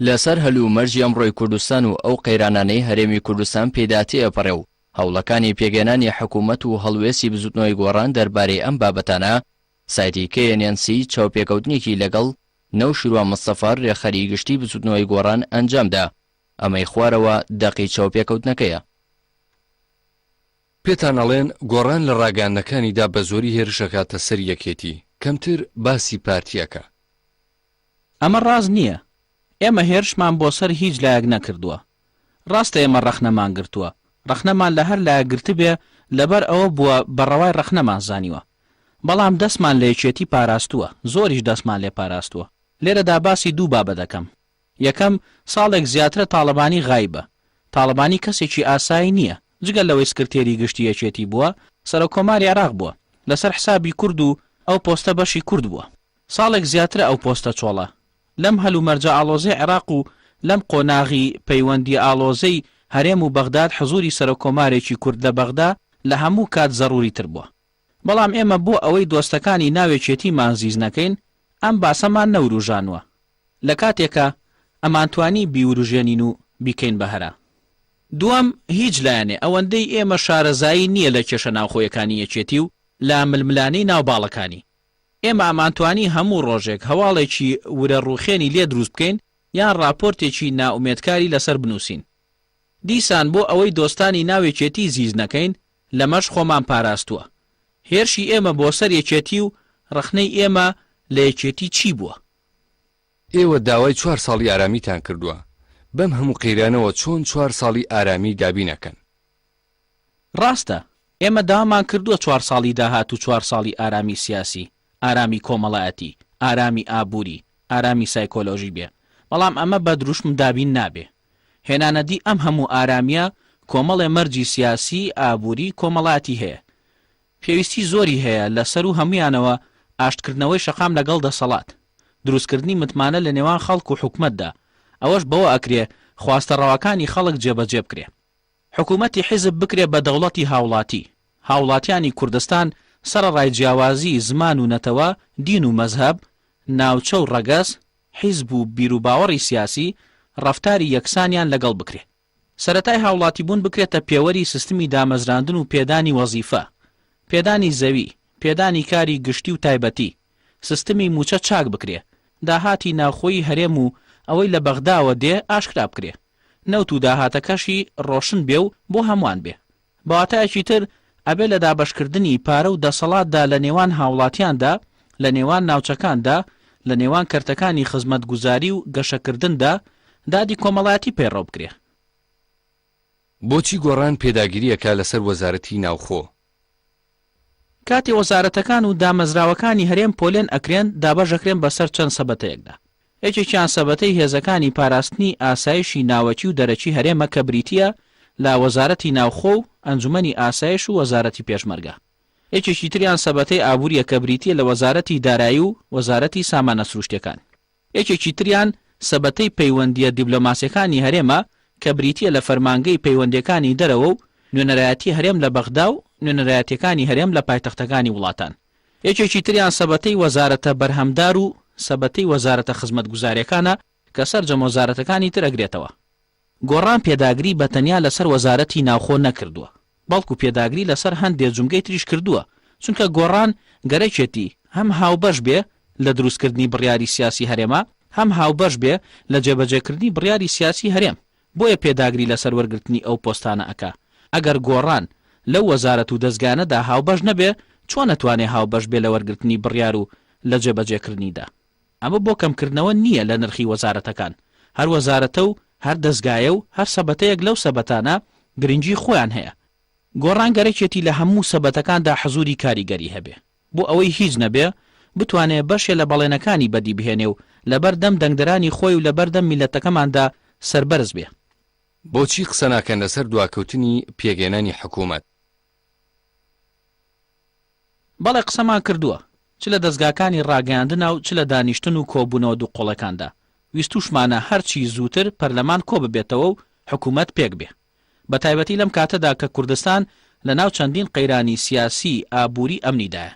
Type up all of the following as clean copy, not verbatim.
لەسەر هەلومەرجی ئەمڕۆی کوردستان و ئەو قەیرانانەی هەرێمی کوردستان پێیدا تێئەپەڕێ و هەوڵەکانی پێکهێنانی حکومەت و هەڵوێستی بزوتنەوەی گۆڕان دەربارەی ئەم بابەتانە، سایتی KNNC چاوپێکەوتنێکی لەگەڵ نەوشیروان مستەفا رێکخەری گشتی بزوتنەوەی گۆڕان ئەنجامدا، ئەمەی خوارەوە دەقی چاوپێکەوتنەکەیە. پێتان ئەڵێن گۆڕان لە ڕاگەیاندنەکانیدا بە زۆری هێرش ئەکاتە سەر یەکێتی، کەمتر باسی پارتی ئەکا. ئەمە ڕاست نییە. ئێمە هێرشمان بۆ سەر هیچ لایەک نەکردووە. ڕاستە ئێمە ڕەخنەمان گرتووە. ڕەخنەمان لە هەر لایەک گرتبێ لەبەر ئەوە بووە بە ڕەوای ڕەخنەمان زانیوە. بەڵام دەستمان لە یەکێتی پاراستووە، زۆریش دەستمان لێ پاراستووە. لێرەدا باسی دوو بابەت دەکەم. یەکەم، ساڵێک زیاترە تاڵەبانی غایبە. تاڵەبانی کەسێکی ئاسایی نییە، جگە لەوەی سکرتێری گشتی یەکێتی بووە، سەرۆککۆماری عێراق بووە، لەسەر حسابی کورد و ئەو پۆستە بەشی کورد بووە. ساڵێک زیاترە ئەو پۆستە چۆڵە. لەم هەلومەرجە ئاڵۆزەی عێراق و لەم قۆناغی پەیوەندییە ئاڵۆزەی هەرێم و بەغداد حزوری سەرۆککۆمارێکی کورد لە بەغدا لە هەموو کات زەروریتر بووە. بەڵام ئێمە بۆ ئەوەی دۆستەکانی ناو یەکێتیمان زیز نەکەین ئەم باسەمان نەوروژانوە. لە کاتێکا ئەمانتوانی بیوروژێنین و بیکەین بە هەرا. دووەم، هیچ لایەنێ ئەوەندەی ئێمە شارەزایی نییە لە کێشە ناوخۆیەکانی یەکێتی و لە ململانێی ناو باڵەکانی. ئێمە ئەمانتوانی هەموو ڕۆژێک هەواڵێکی ورە ڕووخێنی لێ دروست بکەین یان ڕاپۆرتێکی نائومێدکاری لەسەر بنووسین. دیسان بۆ ئەوەی دۆستانی ناو یەکێتی زیز نەکەین لەمەش خۆمان پاراستووە. هێرشی ئێمە بۆ سەر یەکێتی و ڕەخنەی ئێمە لە یەکێتی چی بووە؟ ئێوە داوای چوار ساڵی ئارامیتان کردووە، بەم هەموو قەیرانەوە چۆن چوار ساڵی ئارامی دابین ئەکەن؟ ڕاستە، ئێمە داوامان کردووە چوار ساڵی داهاتوو چوار ساڵی ئارامی سیاسی، ئارامی کۆمەڵایەتی، ئارامی ئابووری، ئارامی سایکۆلۆژی بێ، بەڵام ئەمە بە دروشم دابین نابێ. هێنانەدی ئەم هەموو ئارامییە کۆمەڵێ مەرجی سیاسی، ئابووری، کۆمەڵایەتی هەیە. پێویستی زۆری هەیە لە سەروو هەموویانەوە ئاشتکردنەوەی شەقام لەگەڵ دەسەڵات، دروستکردنی متمانە لە نێوان خەڵک و حکومەتدا، ئەوەش بەوە ئەکرێ خواستە ڕەواکانی خەڵک جێبەجێ بکرێ. حکومەتی حیزب بکرێ بە دەوڵەتی هاوڵاتی، هاوڵاتیانی کوردستان سەڕەڕای جیاوازی زمان و نەتەوە، دین و مەزهەب، ناوچە و ڕەگەز، حیزب و بیروباوەڕی سیاسی، ڕەفتاری یەکسانیان لەگەڵ بکرێ. سەرەتای هاوڵاتیبوون بکرێتە پێوەری سیستمی دامەزراندن و پێدانی وەزیفە، پێدانی زەوی، پێدانی کاری گشتی و تایبەتی، سیستمی مووچە چاک بکرێ، داهاتی ناوخۆیی هەرێم و ئەوەی لە بەغداوە دێ ئاشکرا بکرێ، نەوت و داهاتەکەشی ڕۆشن بێ و بۆ هەمووان بێ. بە واتایەکی تر ئەبێ لە دابەشکردنی پارە و دەسەڵاتدا لە نێوان هاوڵاتیاندا، لە نێوان ناوچەکاندا، لە نێوان کەرتەکانی خزمەتگوزاری و گەشەکردندا، دادی کۆمەڵایەتی پەیڕەو بکرێ. بۆچی گۆڕان پێداگری ئەکا لەسەر وەزارەتی ناوخۆ؟ کاتێ وەزارەتەکان و دامەزراوەکانی هەرێم پۆلێن ئەکرێن دابەشەکرێن بەسەر چەند سەبەتەیەکدا. یەکێکیان سەبەتەی هێزەکانی پاراستنی ئاسایشی ناوەکی و دەرەکی هەرێمە کە بریتییە لە وەزارەتی ناوخۆ و ئەنجومەنی ئاسایش و وەزارەتی پێشمەرگە. یەکێکی تریان سەبەتەی ئابوورییە کە بریتییە لە وەزارەتی دارایی و وەزارەتی سامانە سروشتییەکان. یەکێکی تریان سەبەتەی پەیوەندییە دیبلۆماسییەکانی هەرێمە کە بریتییە لە فەرمانگەی پەیوەندییەکانی دەرەوە و نوێنەرایەتی هەرێم لە بەغدا و نوێنەرایەتییەکانی هەرێم لە پایتەختەکانی وڵاتان. یەکێکی تریان سەبەتەی وەزارەتە بەرهەمدار و سەبەتەی وەزارەتە خزمەتگوزارییەکانە کە سەرجەم وەزارەتەکانی تر ئەگرێتەوە. گۆڕان پێداگری بە تەنیا لەسەر وەزارەتی ناوخۆ نەکردووە، بەڵکو پێداگری لەسەر هەندێ جومگەی تریش کردووە، چونکە گۆڕان گەرەکێتی هەم هاوبەش بێ لە دروستکردنی بڕیاری سیاسی هەرێما، هەم هاوبەش بێ لە جێبەجێکردنی بڕیاری سیاسی هەرێم، بۆیە پێداگری لەسەر وەرگرتنی ئەو پۆستانە ئەکا. ئەگەر گۆڕان لەو وەزارەت و دەزگایانەدا هاوبەش نەبێ، چۆن ئەتوانێ هاوبەش بێ لە وەرگرتنی بڕیار و لە جێبەجێکردنیدا؟ ئەمە بۆ کەمکردنەوە نییە لە نرخی وەزارەتەکان، هەر وەزارەتە و هەر دەزگایە و هەر سەبەتەیەک لەو سەبەتانە گرنگی خۆیان هەیە. گۆڕان گەرەکێتی لە هەموو سەبەتەکاندا حزوری کاریگەری هەبێ، بۆ ئەوەی هیچ نەبێ بتوانێ بەشێ لە بەڵێنەکانی بەدی بهێنێ و لەبەر دەم دەنگدەرانی خۆی و لەبەر دەم میللەتەکەماندا سەربەرز بێ. بۆچی قسە ناکەن لەسەر دواکەوتنی پێکهێنانی حکومەت؟ بەڵێ قسەمان کردووە، چ لە دەزگاکانی ڕاگەیاندنا و چ لە دانیشتن و کۆبوونەوە دووقۆڵەکاندا، ویستووشمانە هەرچی زووتر پەرلەمان کۆببێتەوە و حکوومەت پێک بێ. بە تایبەتی لەم کاتەدا کە کوردستان لە ناو چەندین قەیرانی سیاسی، ئابووری، ئەمنیدایە.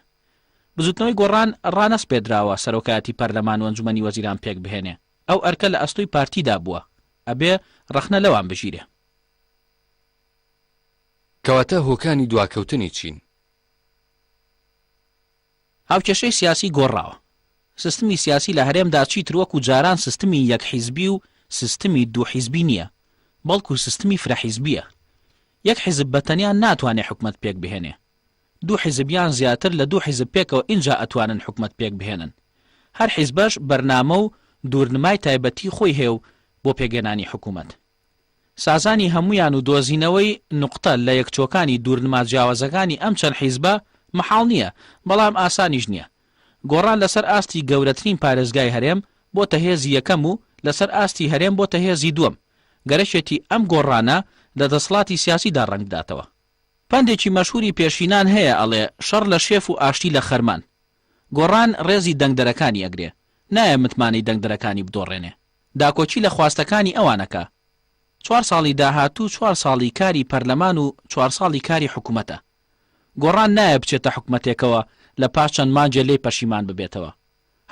بزووتنەوەی گۆڕان ڕانەسپێدراوە سەرۆکایەتی پەرلەمان و ئەنجومەنی وەزیران پێک بهێنێ. ئەو ئەرکە لە ئەستۆی پارتیدا بووە، ئەبێ ڕەخنە لەوان بگیرێ. کەواتە هۆکانی دواکەوتنی چین؟ هاوکێشەی سیاسی گۆڕاوە. سیستمی سیاسی لە هەرێمدا چیتر وەکو جاران سیستمی یەک حیزبی و سیستمی دوو حیزبی نییە، بەڵکو سیستمی فرە حیزبییە. یەک حیزب بە تەنیا ناتوانێ حکومەت پێک بهێنێ. دوو حیزب یان زیاتر لە دوو حیزب پێکەوە ئینجا ئەتوانن حکومەت پێک بهێنن. هەر حیزبەش بەرنامە و دوورنمای تایبەتی خۆی هەیە و بۆ پێکهێنانی حکومەت. سازانی هەموویان و دۆزینەوەی نوقتە لە یەکچۆکانی دوورنما جیاوازەکانی ئەم چەند حیزبە مەحاڵ نییە، بەڵام ئاسانیش نییە. گۆڕان لەسەر ئاستی گەورەترین پارێزگای هەرێم بۆتە هێزی یەکەم و لەسەر ئاستی هەرێم بۆتە هێزی دووەم. گەرەکێتی ئەم گۆڕانە لە دەسەڵاتی سیاسیدا ڕەنگ بداتەوە. پەندێکی مەشهوری پێشینان هەیە ئەڵێ شەڕ لە شێف و ئاشتی لە خەرمان. گۆڕان ڕێزی دەنگدەرەکانی ئەگرێ، نایە متمانەی دەنگدەرەکانی بدۆڕێنێ. داکۆکی لە خواستەکانی ئەوان ئەکا. چوار ساڵی داهاتوو چوار ساڵی کاری پەرلەمان و چوار ساڵی کاری حکومەتە. گۆڕان نایە بچێتە حکومەتێکەوە لە پاش چەند مانگێ لێی پەشیمان ببێتەوە.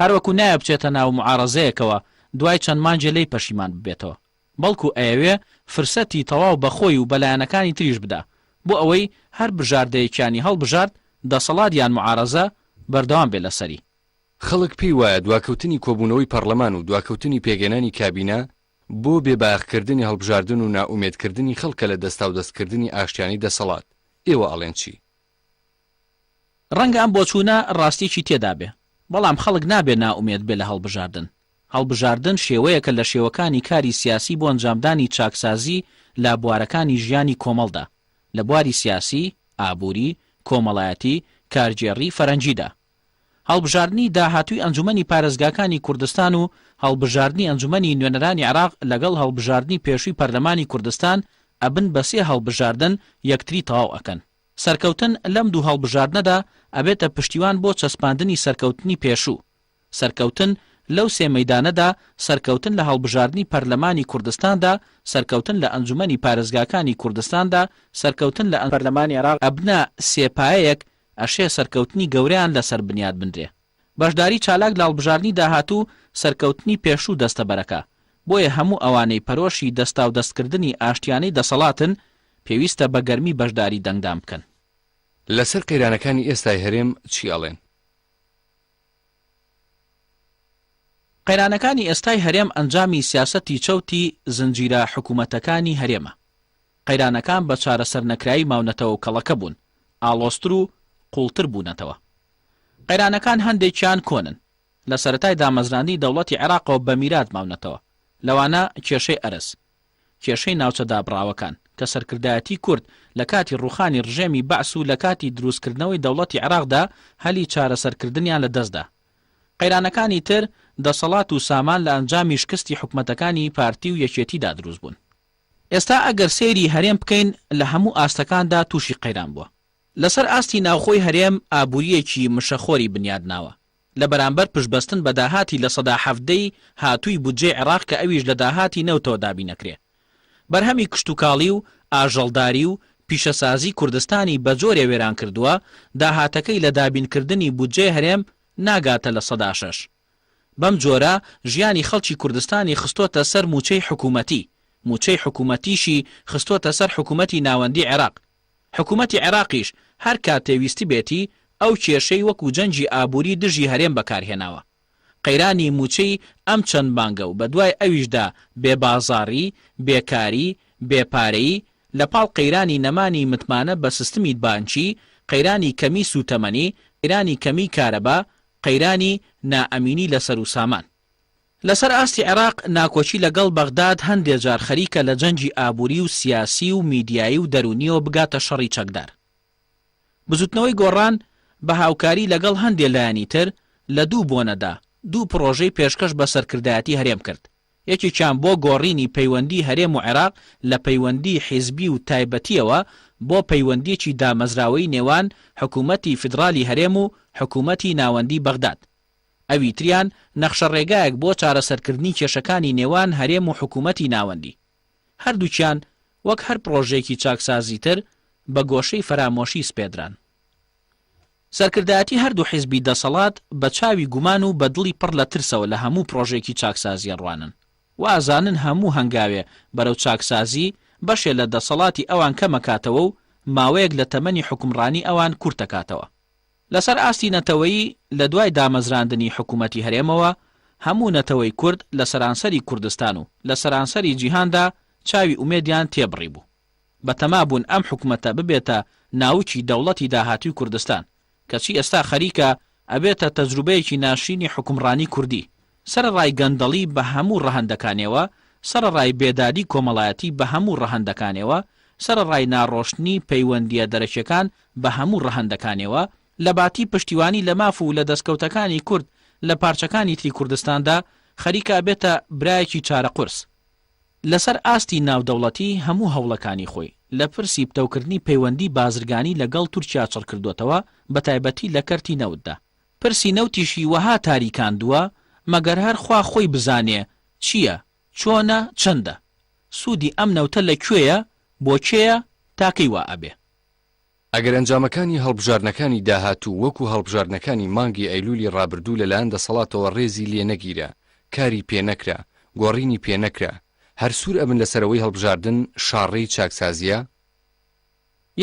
هەروەکو نایە بچێتە ناو موعارەزەیەکەوە دوای چەند مانگێ لێی پەشیمان ببێتەوە. بەڵکو ئەیەوێ فرسەتی تەواو بە خۆی و بە لایەنەکانی تریش بدا بۆ ئەوەی هەر بژاردەیەکیانی هەڵبژارد، دەسەڵات یان موعارەزە، بەردەوام بێ لەسەری. خەڵک پێی وایە دواکەوتنی کۆبوونەوەی پەڕلەمان و دواکەوتنی پێکهێنانی کابینە بۆ بێ بایەخکردنی هەڵبژاردن و نائومێدکردنی خەڵکە لە دەستاودەستکردنی ئاشتیانەی دەسەڵات، ئێوە ئەڵێن چی؟ ڕەنگە ئەم بۆچوونە ڕاستیەکی تێدابێ، بەڵام خەڵک نابێ نائومێد بێ لە هەڵبژاردن. هەڵبژاردن شێوەیەکە لە شێوەکانی کاری سیاسی بۆ ئەنجامدانی چاکسازی لە بوارەکانی ژیانی کۆمەڵدا، لە بواری سیاسی، ئابووری، کۆمەڵایەتی، کارگێڕی، فەرەنگیدا. هەڵبژاردنی داهاتووی ئەنجومەنی پارێزگاکانی کوردستان و هەڵبژاردنی ئەنجومەنی نوێنەرانی عێراق لەگەڵ هەڵبژاردنی پێشووی پەرلەمانی کوردستان ئەبن بە سێ هەڵبژاردن یەکتری تەواو ئەکەن. سەرکەوتن لەم دوو هەڵبژاردنەدا ئەبێتە پشتیوان بۆ چەسپاندنی سەرکەوتنی پێشوو. سەرکەوتن لەو سێ مەیدانەدا، سەرکەوتن لە هەڵبژاردنی پەرلەمانی کوردستاندا، سەرکەوتن لە ئەنجومەنی پارێزگاکانی کوردستاندا، سەرکەوتن لە پەرلەمانی عێراق ئەبنە سێ پایەیەک ئەشێ سەرکەوتنی گەورەیان لەسەر بنیات بنرێ. بەشداری چالاک لە هەڵبژاردنی داهاتوو سەرکەوتنی پێشوو دەستەبەرەکا. بۆیە هەموو ئەوانەی پەرۆشی دەستاودەستکردنی ئاشتیانەی دەسەڵاتن، پێویستە بە گەرمی بەشداری دەنگدان بکەن. لەسەر قەیرانەکانی ئێستای هەرێم چی ئەڵێن؟ قەیرانەکانی ئێستای هەرێم ئەنجامی سیاسەتی چەوتی زنجیرە حکومەتەکانی هەرێمە. قەیرانەکان بە چارەسەرنەکراوی ماونەتەوە و کەڵەکە بوون، ئاڵۆزتر و قووڵتر بوونەتەوە. قەیرانەکان هەندێکیان کۆنن، لە سەرەتای دامەزراندنی دەوڵەتی عێراقەوە بە میرات ماونەتەوە، لەوانە کێشەی ئەرز، کێشەی ناوچە دابڕاوەکان، کە سەرکردایەتی کورد لە کاتی ڕووخانی ڕژێمی بەعس و لە کاتی دروستکردنەوەی دەوڵەتی عێراقدا هەلی چارەسەرکردنیان لە دەستدا. قەیرانەکانی تر دەسەڵات و سامان لە ئەنجامی شکستی حکومەتەکانی پارتی و یەکێتیدا دروست بوون. ئێستا ئەگەر سەیری هەرێم بکەین لە هەموو ئاستەکاندا تووشی قەیران بووە. لەسەر ئاستی ناوخۆی هەرێم ئابوورییەکی مشەخۆری بنیادناوە، لە بەرامبەر پشتبەستن بە داهاتی 17% ی هاتووی بودجەی عێراق کە ئەویش لە داهاتی نەوتەوە دابینەکرێ. بەرهەمی کشتوکاڵی و ئاژەڵداری و پیشەسازی کوردستانی بە جۆرێ وێران کردووە داهاتەکەی لە دابینکردنی بودجەی هەرێم ناگاتە 6%. بەم جۆرە ژیانی خەڵکی کوردستانی خستۆتە سەر مووچەی حکوومەتی، مووچەی حکوومەتیشی خستۆتە سەر حکوومەتی ناوەندی عێراق. حکوومەتی عێراقیش هەر کاتێ ویستبێتی ئەو کێشەی وەکوو جەنگی ئابووری دژی هەرێم بەکار هێناوە. قەیرانی مووچەی ئەم چەند مانگە و بەدوای ئەویشدا بێبازاڕی، بێکاری، بێپارەیی، لە پاڵ قەیرانی نەمانی متمانە بە سیستمی بانکی، قەیرانی کەمی سووتەمەنی، قەیرانی کەمی کارەبا، قەیرانی نائەمینی لە سەروسامان. لەسەر ئاستی عێراق ناکۆکی لەگەڵ بەغداد هەندێ جار خەریکە لە جەنگی ئابووری و سیاسی و میدیایی و دەروونیەوە بگاتە شەڕی چەکدار. بزوتنەوەی گۆڕان بە هاوکاری لەگەڵ هەندێ لایەنی تر لە دوو بۆنەدا دوو پڕۆژەی پێشکەش بە سەرکردایەتی هەرێم کرد، یەکێکیان بۆ گۆڕینی پەیوەندی هەرێم و عێراق لە پەیوەندی حیزبی و تایبەتییەوە بۆ پەیوەندییەکی دامەزراوەیی نێوان حکومەتی فیدڕالی هەرێم و حکومەتی ناوەندی بەغداد. ئەوی تریان نەخشەڕێگایەک بۆ چارەسەرکردنی کێشەکانی نێوان هەرێم و حکومەتی ناوەندی. هەردووکیان وەک هەر پڕۆژەیەکی چاکسازی تر بە گۆشەی فەرامۆشی سپێدران. سەرکردایەتی هەردوو حیزبی دەسەڵات بە چاوی گومان و بە دڵی پڕ لە ترسەوە لە هەموو پڕۆژەیەکی چاکسازی ئەڕوانن. وا ئەزانن هەموو هەنگاوێ بەرەو چاکسازی، بەشێ لە دەسەڵاتی ئەوان کەمەکاتەوە و ماوەیەک لە تەمەنی حوکمڕانی ئەوان کورتەکاتەوە. لەسەر ئاستی نەتەوەیی لە دوای دامەزراندنی حکوومەتی هەرێمەوە، هەموو نەتەوەی کورد لە سەرانسەری کوردستان و لە سەرانسەری جیهاندا چاوی ئومێدیان تێبڕیبوو. بەتەما بوون ئەم حکومەتە ببێتە ناوکی دەوڵەتی داهاتووی کوردستان، کەچی ئێستا خەریکە ئەبێتە تەجروبەیەکی ناشرینی حوکمڕانی کوردی، سەرەڕای گەندەڵی بە هەموو ڕەهەندەکانیەوە، سەرەڕای بێدادی کۆمەڵایەتی بە هەموو ڕەهەندەکانیەوە، سەرەڕای ناڕۆشتنی پەیوەندیە دەرەکیەکان بە هەموو ڕەهەندەکانیەوە، لەباتی پشتیوانی لە ماف و لە دەستکەوتەکانی کورد لە پارچەکانی تری کوردستاندا، خەریکە ئەبێتە برایەکی چارە قورس. لەسەر ئاستی ناودەوڵەتی هەموو هەوڵەکانی خۆی لە پرسی پتەوکردنی پەیوەندی بازرگانی لە گەڵ تورکیا چڕکردۆتەوە بەتایبەتی لە کەرتی نەوتدا. پرسی نەوتیشی وەها تاریکاندووە مەگەر هەر خوا خۆی بزانێ چییە، چۆنە، چەندە؟ سوودی ئەم نەوتە لە کوێیە، بۆ کێیە، تا کەی وا ئەبێ؟ ئەگەر ئەنجامەکانی هەڵبژاردنەکانی داهاتوو وەکو هەڵبژاردنەکانی مانگی ئەیلولی ڕابردوو لەلایەن دەسەڵاتەوە ڕێزی لێ نەگیرا، کاری پێ نەکرا، گۆڕینی پێ نەکرا، هەر سوور ئەبن لەسەر ئەوەی هەڵبژاردن شاڕێی چاکسازییە؟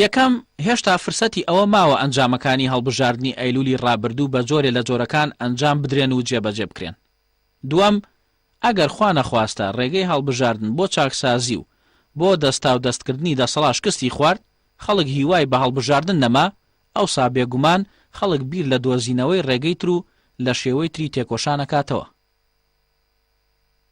یەکەم، هێشتا فرسەتی ئەوە ماوە ئەنجامەکانی هەڵبژاردنی ئەیلولی ڕابردوو بە جۆرێ لە جۆرەکان ئەنجام بدرێن و جێبەجێ بکرێن. دووەم، ئەگەر خوا نەخواستە ڕێگەی هەڵبژاردن بۆ چاکسازی و بۆ دەستاودەستکردنی دەسەڵات شکستی خوارد، خەڵک هیوای بە هەڵبژاردن نەما، ئەوسا بێگومان خەڵک بیر لە دۆزینەوەی ڕێگەی تر و لە شێوەی تری تێکۆشان ئەکاتەوە.